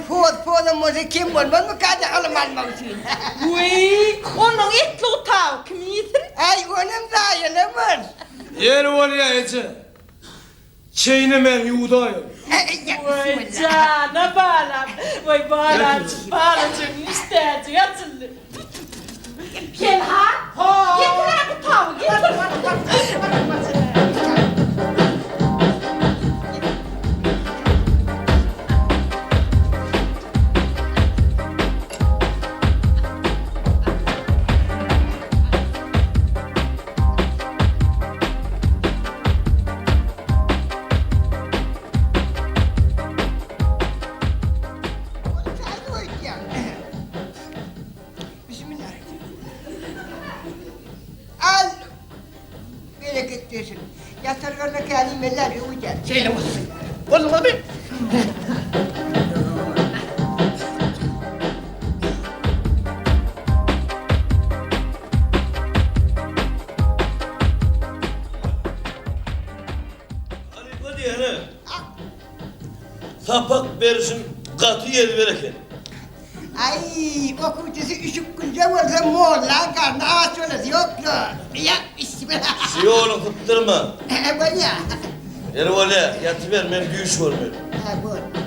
hoz-pozam bolsa kem bolmazmyka-da ylym almak üçin. Wiý, onuň etli gutaby kim iýsin? Äý, onam zaýalamaz. Ýeri bolýa, eje. Çeýnemän ýuwdaýyn. Weý, jana balam. Weý, balajyk, balajygyň işdäjigi açyldy. Perhat, getir-ä gutaby, getir. Al! Bereket bersin. Ýatargarda käni meller öwüdýär. Şeýle bolsun. Bolmaly. Halypa diýene sapak berişiň gaty ýezber eken. Aý, okuwçysy üşük gülje bolsa mollaň garny aç bolasy ýok-la. Ýa, bismillah. Şu ýoluň sypdyrma. Hä, bolýa. Ýeri bolýa, ýatyber, men düýş görmeli. Hä, bol.